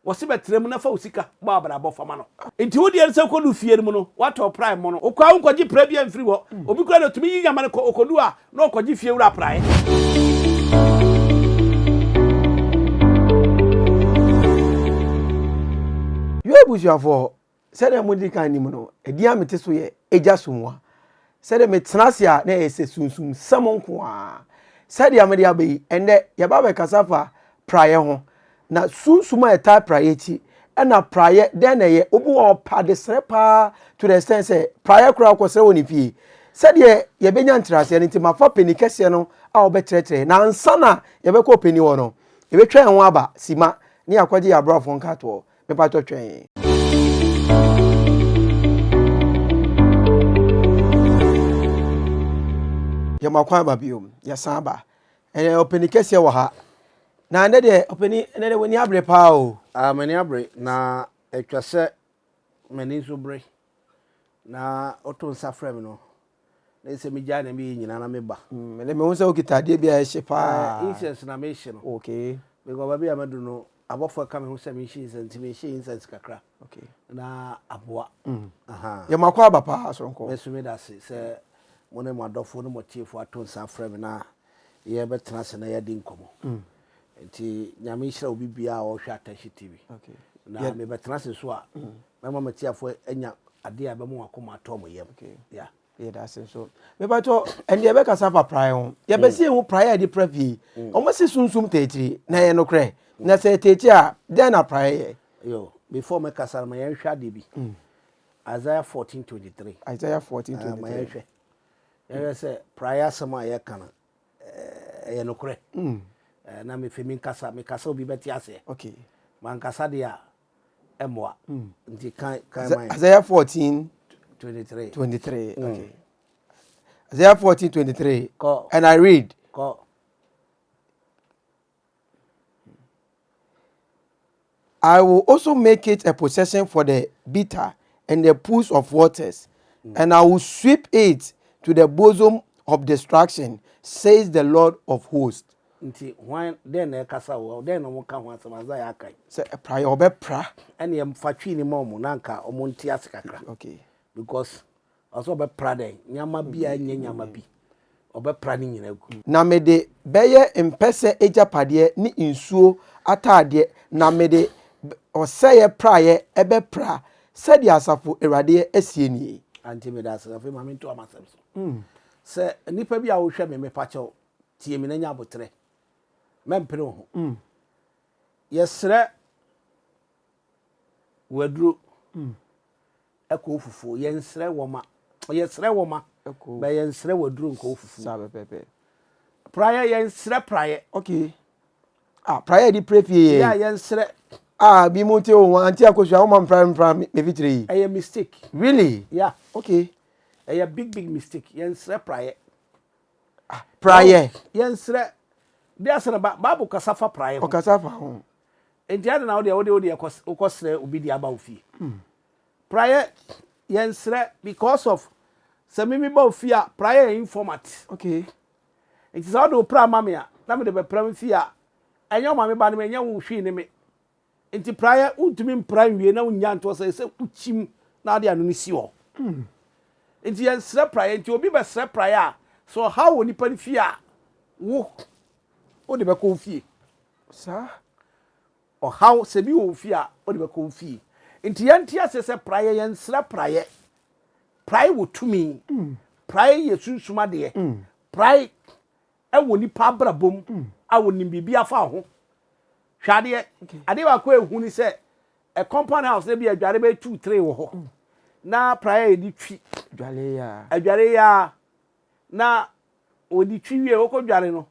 Wɔse bɛtena mu na fa wo sika bɔ abrabɔ fa ma no. Nti wo deɛ ne sɛ wokɔdu fie no mu no woatɔ prae mono. Wokɔ a wonkɔgye pra biara mfiri hɔ. Obi koraa deɛ ɔtumi yi nyama no kɔ ɔkɔdu a na ɔkɔgye fie wura praeɛ. Yo abusuafoɔ, Sɛdeɛ modi kan nim no, edin a mete so yɛ Agya Sumwa. Sɛdeɛ metena ase a na ɛyɛ sɛ sunsumsɛm nko ara. Sɛdeɛ mede aba yi, ɛnnɛ yɛba abɛkasa fa praeɛ ho. Na sunsum a ɛtaa praeɛ akyi, ɛna praeɛ dɛn na ɛyɛ? Obi wɔ hɔ a ɔpɛ adesrɛ paa to the extent sɛ praeɛ koraa ɔkɔsrɛ wɔ ne fie. Sɛdeɛ yɛbɛnya nkyerɛaseɛ no nti, mafa panin kɛseɛ no a ɔbɛkyerɛkyerɛ. Na ansa na yɛbɛkɔ ɔpanin hɔ no, yɛbɛtwa yɛn ho aba sima ne yɛakɔgye yɛn aborɔfoɔ nkatoɔ. Mepatɔ twɛn. Yɛma kwan ba biom, yɛsan aba. Ɛnɛ ɔpanin kɛseɛ wɔ ha. Na ɛnɛ deɛ ɔpanin, ɛnɛ deɛ w'ani abere paa o. Ah, m'ani abere na atwa sɛ m'ani nso bere. Na woto nsa frɛ me no, na sɛ megyae na meyɛ nyinaa na meba. Mm, ɛnɛ mehu sɛ wokita adeɛ bi a ɛhye paa. Eh, incense na mehye no. Okay. Because baabi a madu no, abɔfoɔ ka me ho sɛ menhye incense, nti mehye incense kakra. Okay. Na aboa. Mm. Aha. Yɛ mo akɔ aba paa soronko. Me nso meda ase sɛ mo ne mo adɔfoɔ ne mo atiefoɔ ato nsa afrɛ me na yɛbɛtena ase na yɛadi nkɔmmɔ. Mm. Nti Nyame nhyira obi biara a ɔhwɛ Atahye TV. Okay. Na mebɛtena ase so a, mm. mɛma m'atiafoɔ anya adeɛ a ɛbɛma wɔn akoma atɔ wɔn yam. Okay. Yeah. Yɛda ase nso. Mepatɔ ɛnde yɛbɛkasa fa praeɛ ho. Yɛbɛsi ehu praeɛ a yɛde pra fie. Wɔn si sunsum taakyiri na ɛyɛ nokorɛ. Na sɛ taakyiri a dɛn na praeɛ yɛ? Yo, before mɛkasa no ma yɛnhwɛ adeɛ bi. Isaiah 14:23. Isaiah 14:23. Ma yɛnhwɛ. Yɛhwɛ sɛ praeɛ asɛm a yɛka no ɛyɛ nokorɛ. Na mefɛ mi nkasa, mekasa obi bɛte aseɛ. Okay. Mankasa deɛ a ɛmmoa. Mm. Nti kan kan man. Isaiah 14 23. 23. Mm. Okay. Isaiah 14 23. Kɔ. And I read. Kɔ. I will also make it a possession for the bitter and the pools of waters, mm. and I will sweep it to the bosom of destruction, says the Lord of hosts. Nti hwan, dɛn na ɛkasa wɔ hɔ? Dɛn na wɔka ho asɛm? Isaiah aka yi. Sɛ ɛpra yɛ ɔbɛpra. Ɛneɛ fa twi no ma wɔn na anka wɔn nte ase kakra. Okay. Because ɔsɛ ɔbɛpra dɛn? Nneɛma bi a ɛnyɛ nneɛma bi. Ɔbɛpra ne nyinaa gu. Na mede bɛyɛ mpɛsɛ agyapadeɛ ne nsuo ataadeɛ, na mede ɔsɛeɛ praeɛ bɛpra, sɛdeɛ asafo Awurade seɛ nie. Auntie meda ase, afei ma mentoa m'asɛm so. Sɛ nnipa bi a wohwɛ me, mepakyɛw, Tie me na nya aboterɛ. Mɛmpere wo ho. Mm. Yɛsrɛ waduro mm. ɛkɔ wo fufuo. Yɛnsrɛ wɔma. Yɛsrɛ wɔma. Bɛ yɛnsrɛ waduro nkɔ wo fufuo. Saa pɛpɛpɛ. Praeɛ yɛnsrɛ praeɛ. Okay. Ah, praeɛ de pray fie yɛ. Yeah, yɛnsrɛ. Ah, bi mu te o, anti akosua, wo ma mpra mpra me fitire yi. Ɛyɛ mistake. Really? Yeah. Okay. Ɛyɛ big big mistake. Yɛnsrɛ praeɛ. Ah, praeɛ. Yɛnsrɛ. De asɛ na Bible kasa fa praeɛ ho. Ɔkasa fa ho. Nti ade na wodeɛ wode wodeɛ wokɔ srɛ obi de aba wo fie. Hmm. Praeɛ yɛnsrɛ because of sɛ mimi ba wo fie a praeɛ yɛ informat. Okay. Nti sɛ wode wo pra ma me a na mede bɛpra me fie a ɛnyɛ wo maame ba ne me ɛnyɛ wo hwee ne me. Nti praeɛ wontumi mpra nwie na wonnya ntoɔ sɛ sɛ wokyim na ade ano no si hɔ. Nti yɛnsrɛ praeɛ. Nti obi bɛsrɛ praeɛ a, sɛ ɔhaw wɔ nipa no fie a, wo wode bɛkɔ wo fie. Saa. Ɔhaw sɛ bi wɔ wo fie a, wode bɛkɔ wo fie. Nti yɛnte aseɛ sɛ praeɛ yɛnsrɛ praeɛ. Praeɛ wɔ tumi. Praeɛ yɛ sunsum adeɛ. Praeɛ wɔ nipa abrabɔ mu a wɔnim biribi afa wo ho. Hwɛ adeɛ, adeɛ baako a ɛhu ne sɛ a compound house na bi adware bɛyɛ two three wɔ hɔ na praeɛ a yɛde twi adware yi a na wɔde twi wie wɔkɔ dware no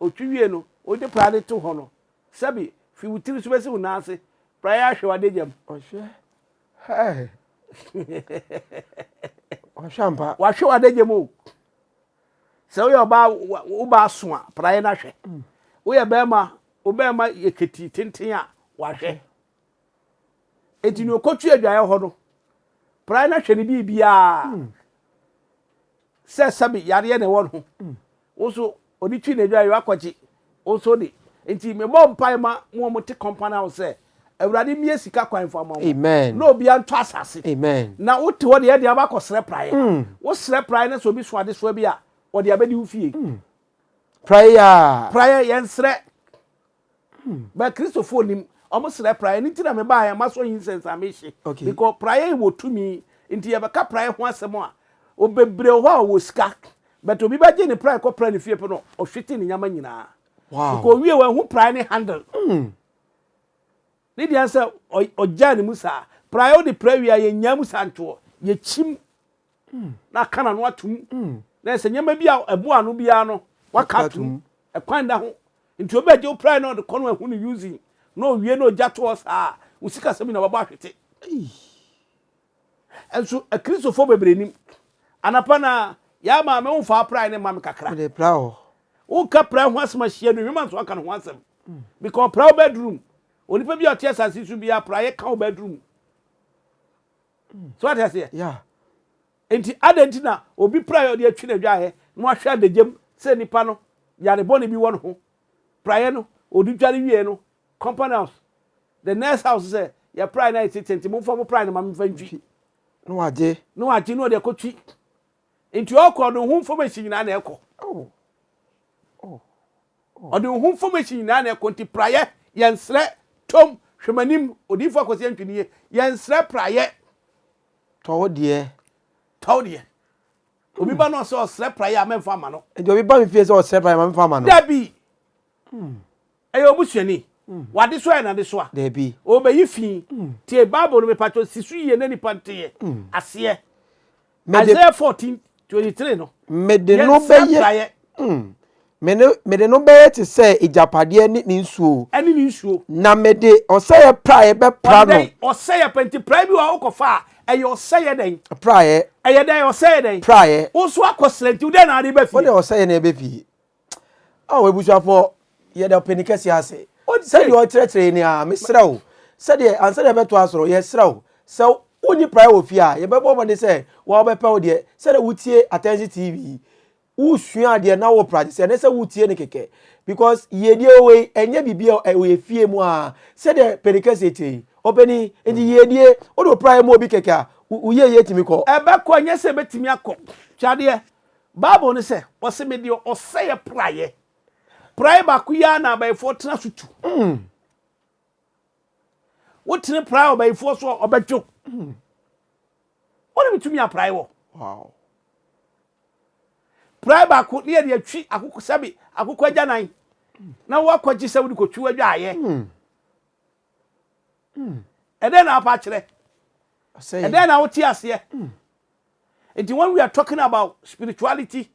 ɔtwi wie no wɔde praeɛ no to hɔ no sɛbi fi wo tiri so bɛsi wo nan ase praeɛ ahwɛ w'adagya mu. Ɔhwɛ hɛɛ ɔhwɛ ampa. Wahwɛ w'adagya mu o. Sɛ woyɛ ɔbaa wo baa so a praeɛ no ahwɛ. Woyɛ bɛrima wo bɛrima yɛ ketii tenten a wahwɛ. Enti nea ɔkɔtwi adwaeɛ hɔ no praeɛ no ahwɛ ne biribiara. Sɛ sɛbe yareɛ na ɛwɔ ne ho. Wo nso ɔde twi n'adwaeɛ wakɔgye wo nso de. Nti mebɔ mpae ma mo a mote compound house sɛ. Awurade mmie sika kwan fa ma wo. Amen. Na obiara ntɔ asase. Amen. Na wote hɔ deɛ ɛde aba akɔsrɛ praeɛ. Wosrɛ praeɛ na sɛ obi so adesoa bi a, ɔde abɛdi wo fie. Praeɛ a. Praeɛ yɛnsrɛ. But Kristofoɔ nim. Wɔn srɛ praeɛ. Ɛno nti na mebaeɛ masɔ incense a mehye. Okay. Because praeɛ wɔ tumi. Nti yɛbɛka praeɛ ho asɛm a, obebree wɔ hɔ a ɔwɔ sika. But obi bɛgye ne praeɛ kɔpra ne fie pɛ no, ɔhwete ne nyama nyinaa. Wow. Because owie wahu praeɛ ne handle. Ne deɛ sɛ ɔgyaa ne mu saa. Praeɛ wode pra wie a yɛnyaa mu saa ntoɔ. Yɛkyim na aka n'ano atom. Na sɛ nneɛma bi a ɛbo ano biara no waka atom. Ɛkwan da ho. Nti obi agye wo praeɛ na ɔde kɔ no ahu no using na owie na ogya toɔ saa a, wo sikasɛm nyinaa wɔbɔ ahwete. Nso Akristofoɔ bebree nim. Anapa na yaa maame wo mfa praeɛ ne ma me kakra. Mede pra hɔ. Woka praeɛ ho asɛm ahyia no hwema nso aka ne ho asɛm. Because pra wo bedroom. Onipa bi a ɔte asase so biara praeɛ ka wo bedroom. So ate aseɛ? Yeah. Nti adɛn nti na obi praeɛ ɔde atwi n'adwaeɛ na wahwɛ adagyam sɛ nipa no yare bɔne bi wɔ ne ho. Praeɛ no ɔde dware wie no compound house the next house sɛ yɛ praeɛ no ayɛ tete nti momfa mo praeɛ no ma memfa ntwi. Na wagye. Na wagye na ɔde akɔtwi. Nti ɔkɔ no ho information nyinaa na ɛkɔ. Oh. Oh. Ɔde wo ho information nyinaa na ɛkɔ nti praeɛ yɛnsrɛ tom hwɛ m'anim odiyifoɔ Akwasi Antwi nie yɛnsrɛ praeɛ. Tɔ wo deɛ. Tɔ wo deɛ. Obi ba no ɔsɛ ɔsrɛ praeɛ a mɛmfa ama no. Nti obi ba me fie sɛ ɔsrɛ praeɛ ma memfa ama no. Dabi. Ɛyɛ obusuani. W'adesoa yɛ n'adesoa. Dabi. Ɔbɛyi fi. Tie Bible no mepatwɔ si so yie na nipa nteɛ aseɛ. Mede Isaiah 14 23 no. Mede no Yɛnsrɛ bɛyɛ praeɛ. Mene no bɛyɛ te sɛ agyapadeɛ ne ne nsuo. Ɛne ne nsuo. Na mede ɔsɛeɛ praeɛ bɛpra no. Ɔde dɛn? Ɔsɛeɛ pɛ nti praeɛ bi wɔ hɔ wokɔfa a ɛyɛ ɔsɛeɛ dɛn? Praeɛ. Ɛyɛ dɛn? Ɔsɛeɛ dɛn? Praeɛ. Wo nso akɔsrɛ nti dɛn na ade ba fie? Wode ɔsɛeɛ na ɛbɛ fie. Ao abusuafoɔ yɛda ɔpanin kɛseɛ ase. Sɛdeɛ ɔkyerɛkyerɛ yɛn ni a mesrɛ wo sɛdeɛ ansa na yɛbɛtoa so no yɛsrɛ wo sɛ wonni praeɛ wɔ fie a yɛbɛbɔ mmɔden sɛ wa wobɛpɛ wo deɛ sɛdeɛ wotie Attention TV yi wosua adeɛ na wo practice ɛne sɛ wotie no kɛkɛ because yiedie wɔ yi ɛnyɛ biribi a ɛwɔ fie mu a sɛdeɛ panin kɛseɛ tie yi ɔpanin nti yiedie wode wo praeɛ ma obi kɛkɛ a wo yiedie tumi kɔ. Ɛbɛkɔ ɛnyɛ sɛ ɛbɛtumi akɔ. Hwɛ adeɛ Bible no sɛ, ɔse mede ɔsɛeɛ praeɛ. Praeɛ baako yi ara na abayifoɔ tena so tu. Wotene praeɛ ɔbayifoɔ so a ɔbɛdwo. Wone metumi apraeɛ wɔ. Wow. Praeɛ baako ne yɛde atwi akoko sɛbe akoko agyanan na woakɔgye sɛ wode kɔtwi w'adwaayɛ. Ɛdɛn na apa akyerɛ? Ɛdɛn na wote aseɛ? Nti when we are talking about spirituality,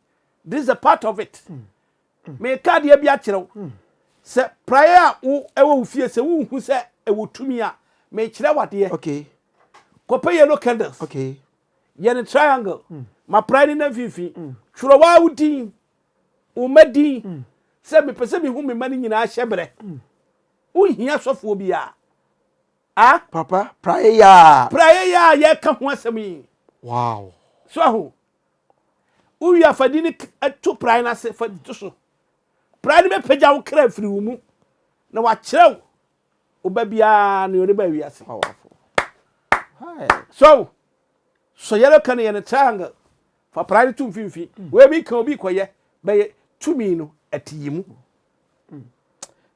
this is a part of it. Meka adeɛ bi akyerɛ wo. Sɛ praeɛ a wo ɛwɔ wo fie sɛ wonhu sɛ ɛwɔ tumi a, mekyerɛ wo adeɛ. Okay. Kɔpɛ yellow candles. Okay. Yɛ ne triangle. Ma praeɛ no na mfimfini. Twerɛ waa wo din, wo mma din. Sɛ mepɛ sɛ mehu me mma no nyinaa hyɛberɛ. Wonhia sɔfoɔ biara. Ah? Papa, praeɛ yi a. Praeɛ yi a yɛka ho asɛm yi. Wow. So ahu. Wowie a fa di ne to praeɛ no ase, fa to so. Praeɛ no bɛpagya wo kra afiri wo mu na wakyerɛ wo wo ba biara nea ɔde ba wiase. Powerful. Hi. So, so yɛrɛ ka no yɛ no triangle. Fa praeɛ no to mfimfini. Wei mi ka obi kɔyɛ bɛyɛ tumi no ɛte yi mu.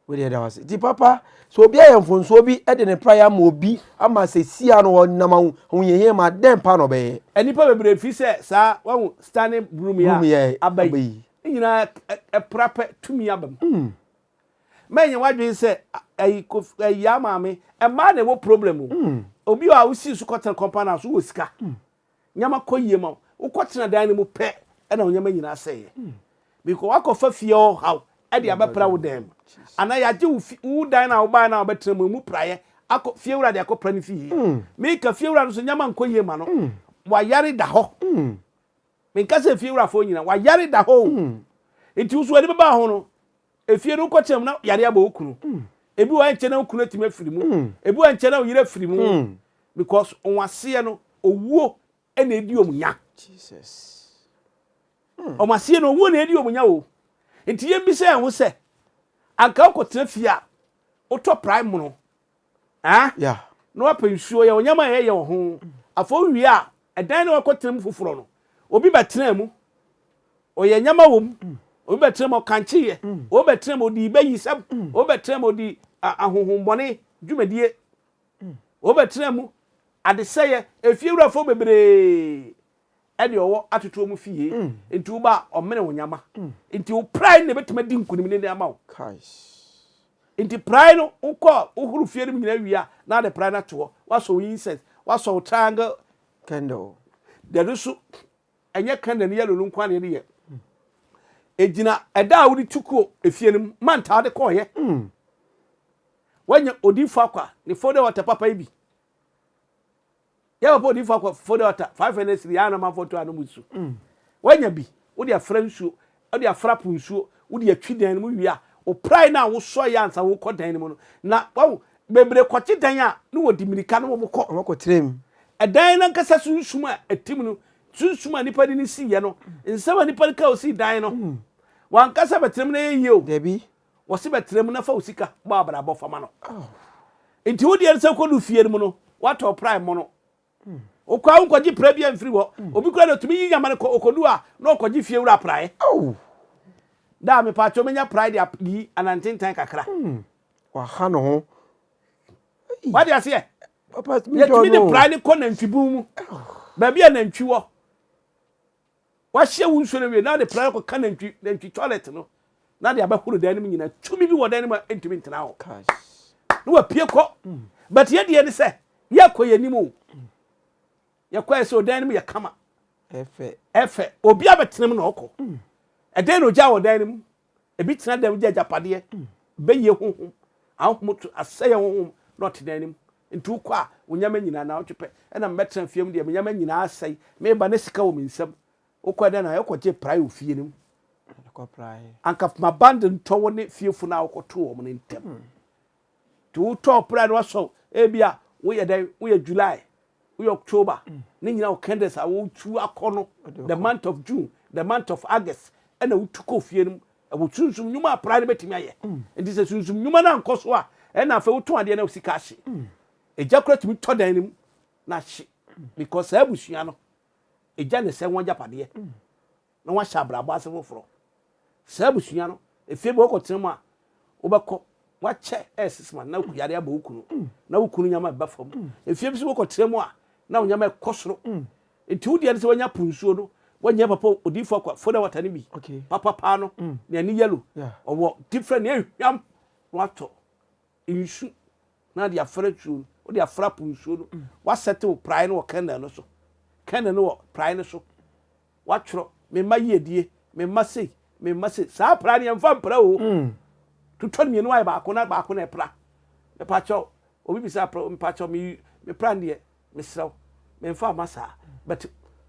Wei deɛ ɛda wase. Nti papa, sɛ obi ayɛ mfonsoɔ bi de ne praeɛ ama obi ama sɛ sia no ɔnam ahohiahia mu a, dɛn pa na ɔbɛyɛ? Nnipa bebree fi sɛ saa wahu standing broom yi a aba yi ne nyinaa ɛpra pɛ tumi aba mu. Mɛnyɛ w'adwene sɛ ayi kofi ayi yaa maame mmaa na ɛwɔ problem o. Obi a wosi so kɔtena compound house wowɔ sika. Nneɛma kɔ yie ma wo. Wokɔtena dan no mu pɛ ɛna wo nneɛma nyinaa sɛeɛ. Because wakɔfa fie ɔhaw ɛde abɛpra wo dan mu. Anaa yɛagye wo fi wo dan no a wobaeɛ no a wobɛtena mu emu praeɛ akɔ fiewura de akɔpra ne fie. Meka fiewura no so nneɛma nkɔ yie ma no. Wayare da hɔ. Menka sɛ fiewurafoɔ nyina wayare da hɔ o. Nti wo so w'ani bɛba ho no efie no wokɔtena mu na yare abɔ wo kunu. Ebi wɔ ɛnkyɛ na wo kunu atumi afiri mu. Ebi wɔ ɛnkyɛ na wo yere afiri mu. Because wɔn aseɛ no owuo na edi wɔn nya. Jesus. Wɔn aseɛ no owuo na edi wɔn nya o. Nti yɛn bisa yɛn ho sɛ anka wokɔtena fie a wotɔ prae mono. Ah? Yeah. Na wapɛ nsuo yɛ onyama a ɛyɛ wɔ ho. Afei wowie a, ɛdan no wakɔtena mu foforɔ no, obi bɛtena mu. Ɔyɛ nyama wɔ mu. Obi bɛtena mu ɔkankyeeɛ. Obi bɛtena mu ɔde bɛyisɛm. Obi bɛtena mu ɔde ahohommɔne dwumadie. Obi bɛtena mu adesɛeɛ. Efiewurafoɔ bebree ɛde ɔwɔ atoto wɔn fie. Nti woba a ɔmene wo nyama. Nti wo prae na ebɛtumi adi nkunim ne de ama wo. Nti prae no wokɔ a wohoro fie no mu nyinaa wie a na ade prae no ato hɔ. Wasɔ wo incense, wasɔ wo triangle candle. Deɛ no so ɛnyɛ candle no yellow no nko ara na yɛde yɛ. Egyina ɛda a wode tu kɔ efie no mu manta wode kɔɔyɛ. Wanya odifo akwa ne folder water papa yi bi. Yɛ papa odifo akwa folder water 500 cedi yɛ anam afɔto anom nsu. Wanya bi wode afra nsuo, wode afra po nsuo, wode atwi dan no mu wie a, wo prae no a wosɔ yɛ ansa wokɔ dan no mu no na wahu bebree kɔgye dan a na wɔdi mirika na wɔn kɔ. Wɔn kɔ tena mu. Ɛdan no ankasa sunsum a ɛte mu no, sunsum a nipa de no siiɛ no, nsɛm a nipa no ka osii dan no, wankasa bɛtena mu na ɛyɛ yie o. Dabi. Wɔse bɛtena mu na fa wo sika bɔ abrabɔ fa ma no. Nti wo deɛ no sɛ wokɔdu fie no mu no, woatɔ prae mono. Wokɔ a wonkɔgye pra bi amfiri hɔ. Obi kura na otumi yi nyama no kɔ okodu a na ɔkɔgye fie wura prae. Da a mepaakyɛw menya prae de yi anantentan kakra. Waha ne ho. Wade aseɛ? Yɛtumi de prae no kɔ nantwibun mu. Baabi a nantwi wɔ. Wahyɛ wo nsuo no wie na de prae no kɔka nantwi nantwi toilet no na de abɛhoro dan no mu nyinaa. Tumi bi wɔ dan no mu a ɛntumi ntena hɔ. Na wapue kɔ. But yɛ deɛ ne sɛ yɛkɔ yɛn anim o. Yɛkɔ yɛ sɛ ɔdan no mu yɛ kama. Ɛfɛ. Ɛfɛ. Obi abɛtena mu na ɔkɔ. Ɛdɛn na ogya wɔ dan no mu? Ebi tena dan mu gya agyapadeɛ. Bɛyie honhom. Ahonhom to asɛeɛ honhom na ɔte dan no mu. Nti wokɔ a wo nneɛma nyinaa na wotwe pɛ. Ɛna mebɛtena fie mu deɛ me nneɛma nyinaa asɛe. Meba na sika wɔ me nsam. Wokɔ ɛdɛn na wokɔgye prae wɔ fie no mu. Anka ma band ntɔ wo ne fiefo no a wokɔtoo wɔn no ntam. Nti wotɔɔ prae no wasɔ ebi a woyɛ dɛn woyɛ July woyɛ October ne nyinaa wo candles a wotu akɔ no the month of June the month of August ɛna wotu kɔ fie no mu ɛwɔ sunsum nnwuma a prae no bɛtumi ayɛ nti sɛ sunsum nnwuma no ankɔ so a ɛna afei wotɔn adeɛ na sika ahye egya kora tumi tɔ dan no mu na ahye because saa abusua no egya ne sɛ wɔn agyapadeɛ na wɔahyɛ abrabɔ ase foforɔ. Saa abusua no, efie bi wɔkɔtena mu a, wobɛkɔ, wakyɛ ɛresesema na yare abɔ wo kunu, na wo kunu nyama ɛba fam. Efie bi nso wɔkɔtena mu a, na wo nyama ɛkɔ soro. Nti wo deɛ no sɛ wanya po nsuo no, wanya papa odiifo akwa foda wata no bi, papa paa no, nea ne yellow, ɔwɔ different, nea ehwam na watɔ. nsu na de afra nsuo no, wode afra po nsuo no, wasɛte wo praeɛ no wɔ kɛnɛl no so, kɛnɛl no wɔ praeɛ no so, watwerɛ me mma yiedie, me mma sei, me mma sei, saa praeɛ no yɛmfa mpra o, mm. totɔ no mmienu ayɛ baako na baako na ɛpra, mepakyɛw, obi bisa pra, mepakyɛw, me me pra no deɛ, mesrɛ wo, memfa ama saa, but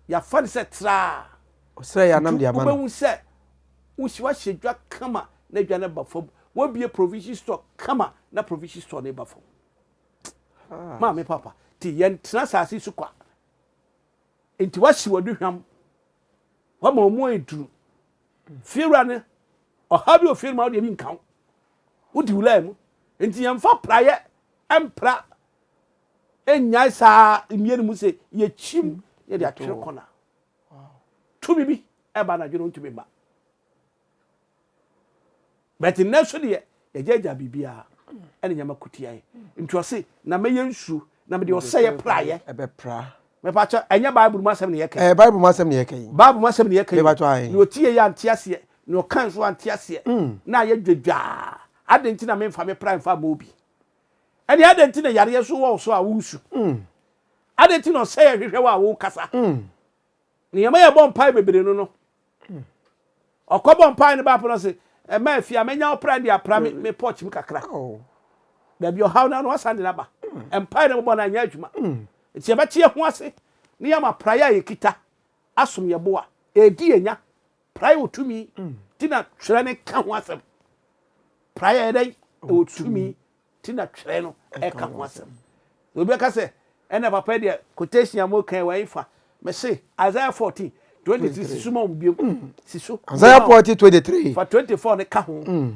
yɛafa no sɛ traa, ɔsrɛ yɛ anam de ama no, wobɛhu sɛ Wosi wahyɛ dwa kama na dwa no ba fam. Wabie provision store kama na provision store no ba fam. Ah. Maame papa, ti yɛn tena asase so kwa. Nti wasi w'aduhwam. Wama wɔn aduru. Fiewura no, ɔhaw bi wɔ fie no ma wode bi nka wo. Wodi wo laa mu. Nti yɛmfa praeɛ mpra nnyae saa mmie no mu sɛ yɛkyim yɛde atwere kɔna. Tumi bi ɛba anadwo no ntumi mma. But nnɛ nso deɛ yɛgyaagyaa biribiara ɛne nyama kutia yɛ. Nti ɔse na mɛyɛ nsuo na mede ɔsɛeɛ praeɛ. Ɛbɛpra. Mepakyɛ ɛnyɛ Bible mu asɛm na yɛka yi. Ɛyɛ Bible mu asɛm na yɛka yi. Bible mu asɛm na yɛka yi. Mepakyɛ ae. Nea ɔtie yɛ ante aseɛ, nea ɔka nso ante aseɛ. Mm. Na ayɛ dwadwaa. Adɛn nti na memfa me pra mfa mma obi? Ɛne adɛn nti na yareɛ so wɔ wo so a woresu? Mm. Adɛn nti na ɔsɛeɛ hwehwɛ wo a worekasa? Mm. Nneɛma yɛ bɔ mpae bebree no no. Ɔkɔ bɔ mpae no baako no se, ɛma afie a menya ɔpra de apra me me porch mu kakra. Dabi ɔhaw no ano asan de n'aba. Mpae no bɔ no anyɛ adwuma. Nti yɛbɛte yɛ ho ase ne yɛama praeɛ a yɛkita asom yɛ bo a ɛredi yɛn nya. Praeɛ wɔ tumi ti na twerɛ no ka ho asɛm. Praeɛ yɛ dɛn? Ɛwɔ tumi Ti na twerɛ no ɛka ho asɛm. Obi bɛka sɛ ɛna papa deɛ quotation a mo kan wɔ fa. Mese Isaiah 14 23 si so ma wɔn biom. Mm. Si so. Isaiah 14 23. Fa 24 ne ka ho. Mm.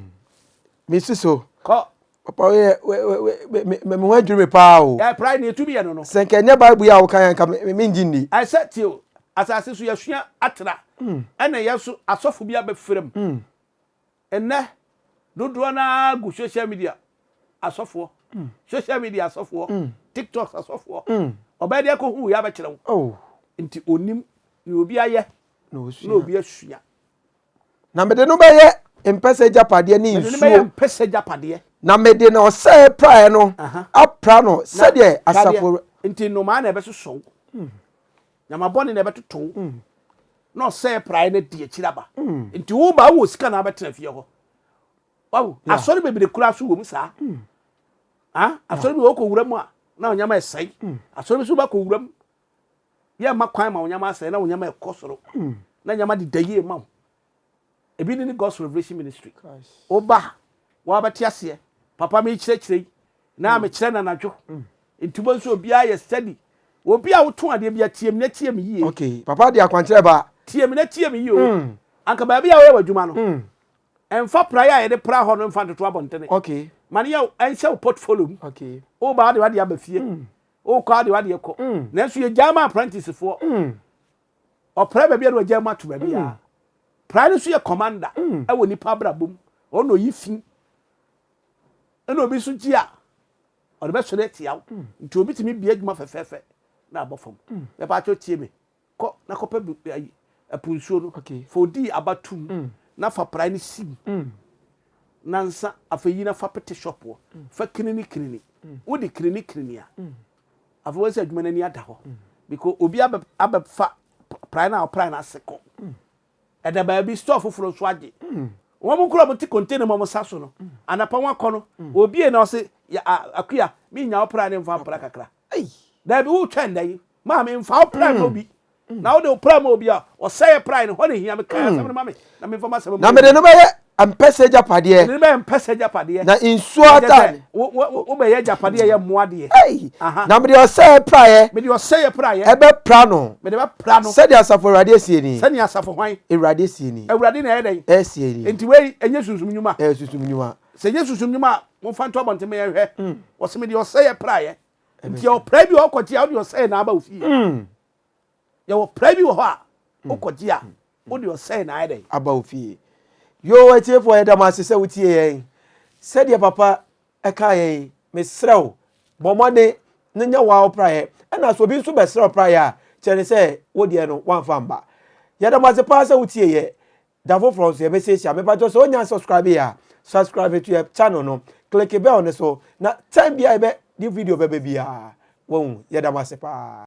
Mesi so. Kɔ. Papa woyɛ me me ho adwiri me paa o. Ɛ prae nea etumi yɛ no no. Sɛ nka ɛnyɛ Bible yi a woka yɛ nka me me ngye nni. Ɛ sɛ tie o, asase so yɛasua atra, ɛna yɛn nso asɔfo bi abɛfra mu. Ɛnnɛ dodoɔ no ara gu social media asɔfoɔ, social media asɔfoɔ, TikTok asɔfoɔ. Ɔbɛyɛ de akɔhu wei abɛkyerɛ wo. Oh. Nti onim nea obi ayɛ Na na osua. obi asua. Na mede no bɛyɛ mpɛsɛ agyapadeɛ ne Mede no bɛyɛ nsuo. mpɛsɛ agyapadeɛ. Na mede na ɔsɛe praeɛ no apra no Na sɛdeɛ tadeɛ asafo. nti nnomaa na ɛbɛsosɔ wo, nyama bɔne na ɛbɛtoto wo, na ɔsɛe praeɛ no adi akyiri aba. Nti woba wowɔ sika na abɛtena fie hɔ. Wawo asɔre bebree koraa so wɔ mu saa. Ah, asɔre bi wɔ wokɔ wura mu a na onyama ɛsɛe. Asɔre bi so wobɛkɔ wura mu yɛmma kwan ma wo nneɛma asɛe na wo nneɛma ɛkɔ soro na nneɛma deda yie ma wo. Ebi ne ne God's Revelation Ministry. Woba wabɛte aseɛ papa mekyerɛkyerɛ yi na mekyerɛ no anadwo nti wobɛhu sɛ obiara yɛ steady. Obi a wotɔn adeɛ bi atie me na tie me yie. Okay, papa de akwankyerɛ ba. Tie me na tie me yie o. Anka baabi a woyɛ w'adwuma no, ɛmfa praeɛ a yɛde pra hɔ no mfa ntoto abɔntene. Okay. Ma no yɛ ɛnhyɛ wo portfolio mu. Okay. Woba wode w'adeɛ aba fie. Wokɔ a wode w'adeɛ kɔ. Nanso yɛgyaa ma apprenticefoɔ. Ɔpra baabi a na wagyaa mu ato baabi a. Praeɛ no nso yɛ commander ɛwɔ nipa abrabɔ mu. Ɔno na ɔyi fi. Ɛna obi nso gye a ɔde bɛsɔre atia wo. Nti obi tumi bie adwuma fɛfɛɛfɛ na abɔ fam. Mepaakyɛw tie me. Kɔ na kɔpɛ ayi ɛpo nsuo no. Fa odii aba tum na fa praeɛ no si mu. Nansa afei yi na fa pete shop hɔ. Fa kinini kinini. Wode kinini kinini a afei wɔn sɛ adwuma no ani ada hɔ. Because obi abɛ abɛfa praeɛ no a ɔpraeɛ no ase kɔ. Ɛda baabi store foforɔ nso agye. Wɔn kura wɔn ti container mu a wɔn sa so no. Anapa wɔn akɔ no obie na ɔse ya akuya mi nya wo praeɛ no nfa mpra kakra. Daabi wotwɛn da yi maame nfa wo praeɛ ma obi. Na wode wo praeɛ ma obi a ɔsɛeɛ praeɛ no hɔ na ehia me kae asɛm no ma me na memfa m'asɛm Na mede no bɛyɛ mpɛsɛ agyapadeɛ. Mede no bɛyɛ mpɛsɛ agyapadeɛ. Na nsuo atane. Wobɛyɛ agyapadeɛ ɛyɛ mmoa deɛ. Na mede ɔsɛeɛ praeɛ. Mede ɔsɛeɛ praeɛ. Ɛbɛpra no. Mede bɛpra no. Sɛdeɛ asafo Awurade asie ni. Sɛdeɛ asafo hwan? Awurade asie ni. Awurade na ɛyɛ dɛn? Ɛsie ni. Nti wei ɛnyɛ sunsum nnwuma. Ɛyɛ sunsum nnwuma. Sɛ ɛnyɛ sunsum nnwuma a, momfa nto abɔnten ma yɛnhwɛ. Wɔse mede ɔsɛeɛ praeɛ. Nti yɛwɔ praeɛ bi wɔ hɔ kɔgye a wode ɔsɛeɛ na aba wo fie. Yɛwɔ praeɛ bi wɔ hɔ a wokɔgye a wode ɔsɛe na ayɛ dɛn? Aba wo fie. Yoo atiefoɔ yɛda mo ase sɛ wotie yɛn. Sɛdeɛ papa ɛkaa yɛn yi, mesrɛ wo bɔ mmɔden na nya wo ara wo praeɛ. Ɛna sɛ obi nso bɛsrɛ wo praeɛ a, kyerɛ no sɛ wo deɛ no woamfa mba. Yɛda mo ase paa sɛ wotie yɛ. Da foforɔ nso yɛbɛsiesie a. Mepakyɛw sɛ wonya subscribe yɛ a, subscribe to yɛ channel no, click bell no so na time biara yɛbɛ de video bɛba biara wahu. Yɛda mo ase paa.